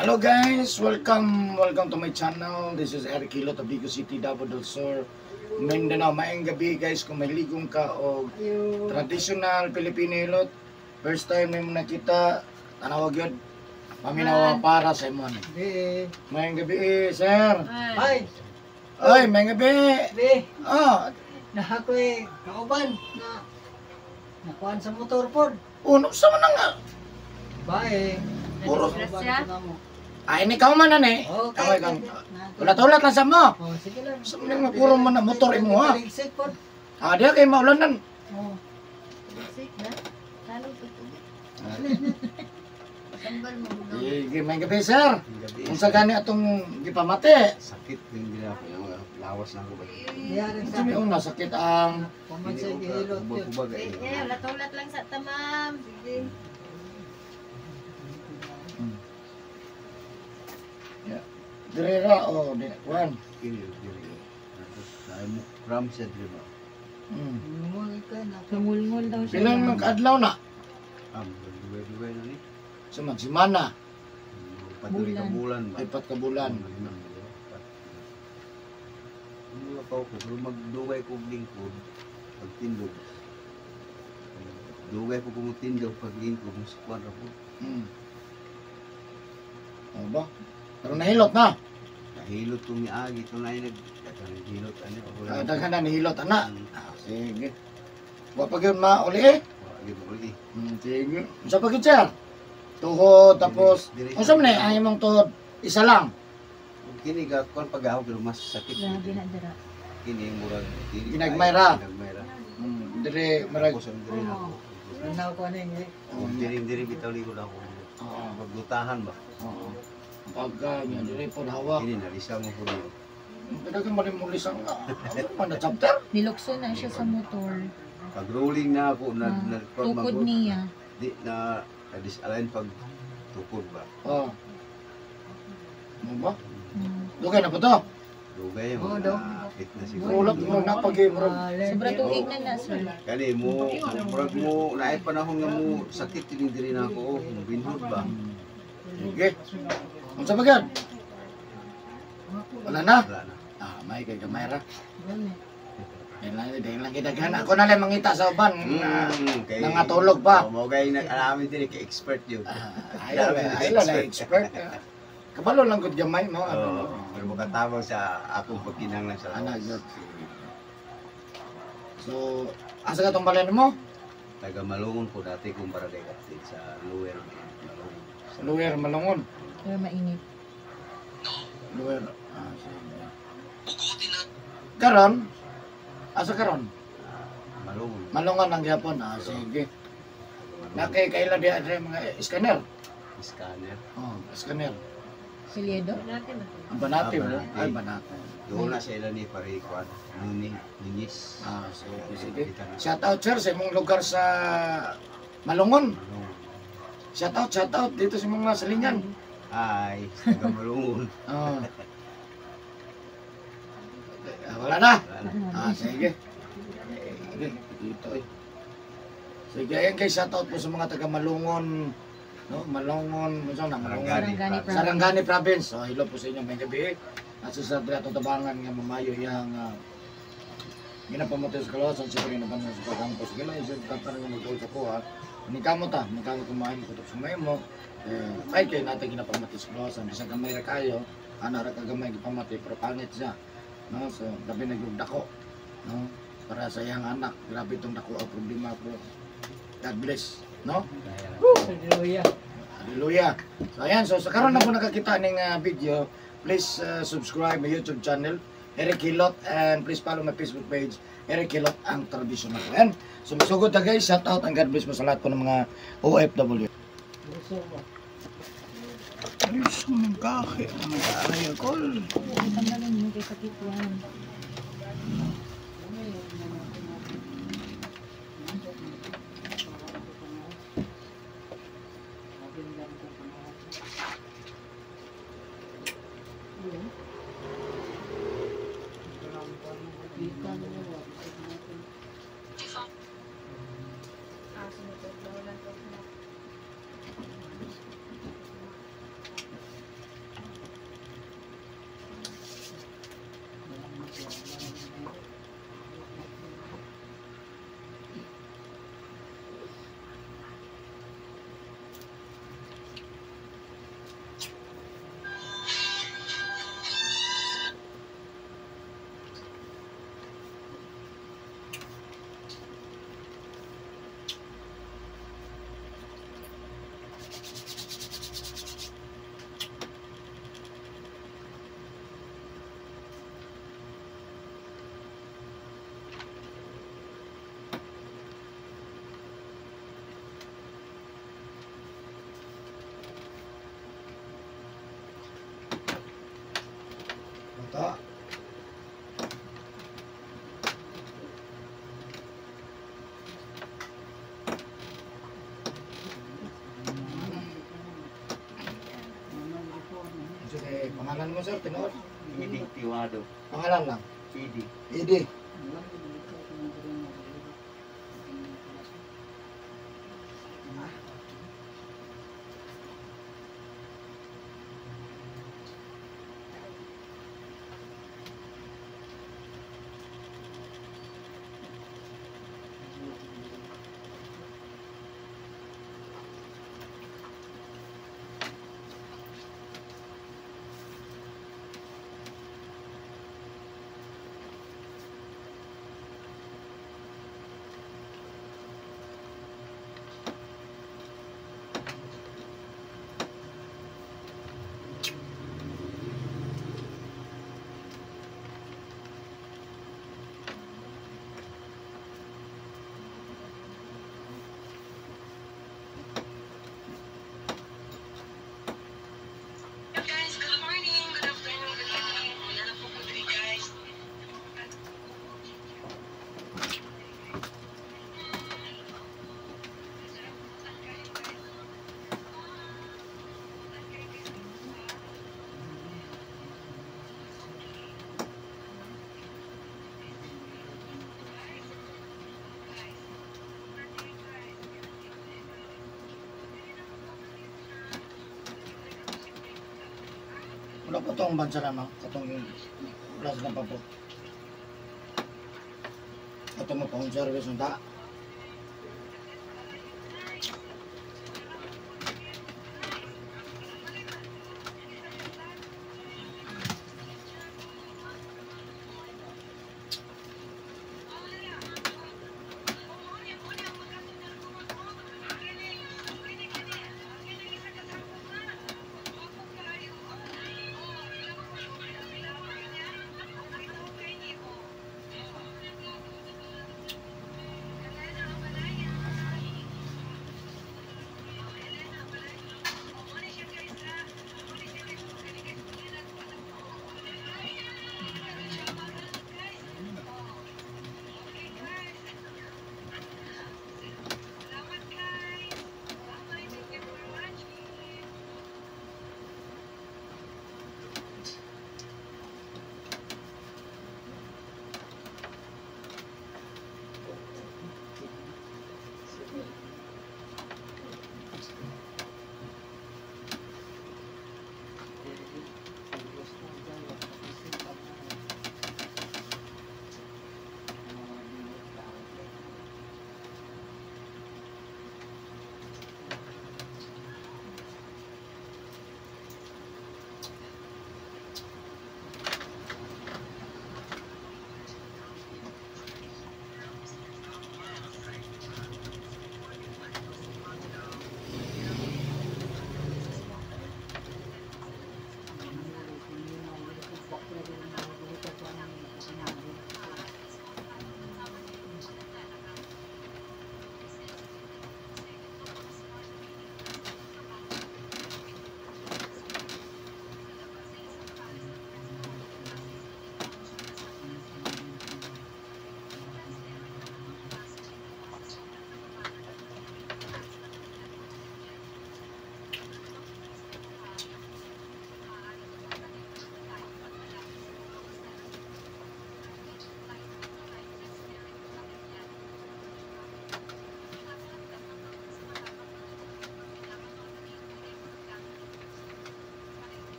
Hello guys, welcome, welcome to my channel. This is Eric Hilot of Vigo City, Davao del Sur, Mindanao. Maayong gabi guys, kung may ligong ka o traditional Filipino hilot, first time na mo nakita, tanawag yun. Paminawa para sa imo. Be. Maayong gabi eh, sir. Ay, Ay, maayong gabi. be. Ah, Nahakoy kauban na nakuan sa motor pod. Uno sa man nga. Bae. Puro. Kauban ko na mo. Ay, ni ka man ani. Okay. Kaway kang. Ulat-ulat lang sa mo. Oh, sige lang. Sa man nga puro man na motor imo ha. Taligsik pod. Ah, diya kay maulanan. Oh. Sige, maayong gabi, sir. Gabi. Unsa gani atong gipamati? Sakit din gina ako yung lawas na ako ba. Diya rin Unsa sa may una sakit ang kuman sa gihilot yun. Kubag Eh, eh. ulat-ulat lang sa tamam. Sige. Dire ra o di kuan. Kini diri. Ay mo ram sa diri ba. Ngul ka na. Nangulngul daw siya. Pilang magkaadlaw na? Am duwe-duwe na ni. Sa magsimana, Patuloy ka bulan ba. ay pat ka bulan. Mga pa ko pero magdugay ko og lingkod pagtindog. Dugay ko kung tindog pag lingkod mo kuan ra po. Ano ba? Pero nahilot na. Nahilot ko miagi to na nag katong hilot ani ako. Ah, daghan na nahilot ana. Ah, sige. Wa pa gyud mauli eh. Wa gyud uli. Sige. Unsa pa gyud, sir? Tuhod tapos unsa man eh ang imong tuhod? Isa lang. Kini ga kuan pag pero mas sakit. Grabe na dira. Kini murag dili Ginagmay ra. Ginagmay ra. Dire marag Tapos ang diri na ako. Nanaw ko ning eh. Kung diri diri bitaw likod ako. Oo. Paglutahan ba? Oo. Pagka niya dire pod hawak. Kini nalisa mo po niyo. Daghang man mulisang ano man na chapter? Nilukso na siya sa motor. Pag rolling na ako na, Ah, na tukod niya. Di na na disalign pag tukod ba. Oh. Ano ba? Mm. Dugay na po to. Dugay mo Oo, na daw. fit na siguro. Ulap mo na pag murag Sobra tuig na na, sir. Kani mo murag mo naay panahon nga mo sakit diri diri na ako oh, mo binhod ba. Sige. Unsa ba gyud? Wala na. Wala na. Ah, may kay gamay ra. Dahil lang, dahil lang gidaghan. Ako na lang mangita sa uban. Kay nangatulog pa. Oh, mo kay nag-alamin diri kay expert yun. Ah, ayaw, ayaw na expert. Ah. Kabalo lang gud gamay mo. Oo, pero makatabang sa akong pagkinahanglan sa Ana lawas. gyud. So, asa ka tong balay mo? Taga Malungon po dati kong barangay captain sa Lower Malungon. Sa Lower Malungon. Pero mainit. Lower. Ah, sige. Karon? Asa karon? Malungon. Malungon ang gyapon. Ah, sige. Naki kaila di adre mga scanner. Scanner. Oh, scanner. Silyedo? Ang Banati, Ah, wala? Banati. Ay, Banati. Doon na sa ilan ni Parikuan. Nuni, Ninis. Ah, sige, sige. Shout out, sir, sa imong lugar sa Malungon. Malungon. Shout out dito sa mga salingan. Ay, taga Malungon. Oh. Ah, wala na. Wala na. Ah, sige. Sige, dito eh. Sige, ayan guys, shout out po sa mga taga Malungon. No, Malungon, ano na Malungon. Sarangani. Sarangani Province. Sarangani Province. So, hello po sa inyo may gabi. Nasa sa atong tabangan nga mamayo yang ginapamati sa kalawasan siyempre nabangan sa pagkampo sa gila isip ka nga magdol sa kuha. Ni kamo ta, ni kumain kutob sa mo. Eh, kahit kayo natin ginapamati sa kalawasan, bisag gamay ra kayo, ana ra ka gamay gipamati pero pangit siya. No, so labi na yung dako. No? Para sa iyang anak, grabe itong dako ang problema pero God bless, no? Hallelujah. Hallelujah. So ayan, so sa karon na po nakakita ning video, please subscribe my YouTube channel, Eric Hilot, and please follow my Facebook page, Eric Hilot ang traditional. Ayan. So masugod na guys, shout out and God bless mo sa lahat po ng mga OFW. Gusto mo. Ay, sumangkaki ang ayakol. Tanggalin mo kay sakit yan. Ta. Sige, pangalan mo, sir, tinuod? Idi Tiwado. Pangalan lang. Idi. Idi. Guys, good morning, good afternoon, good evening. Wala na po po diri, guys. Wala po itong bansa na, no? Katong wala silang pa po. Katong mo pa home service ng ta.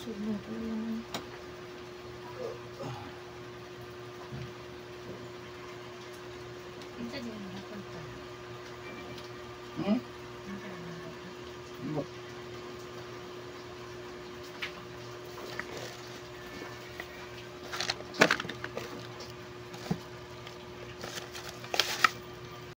Kusog mo kuya. Kinsa diay mo pa? Hmm?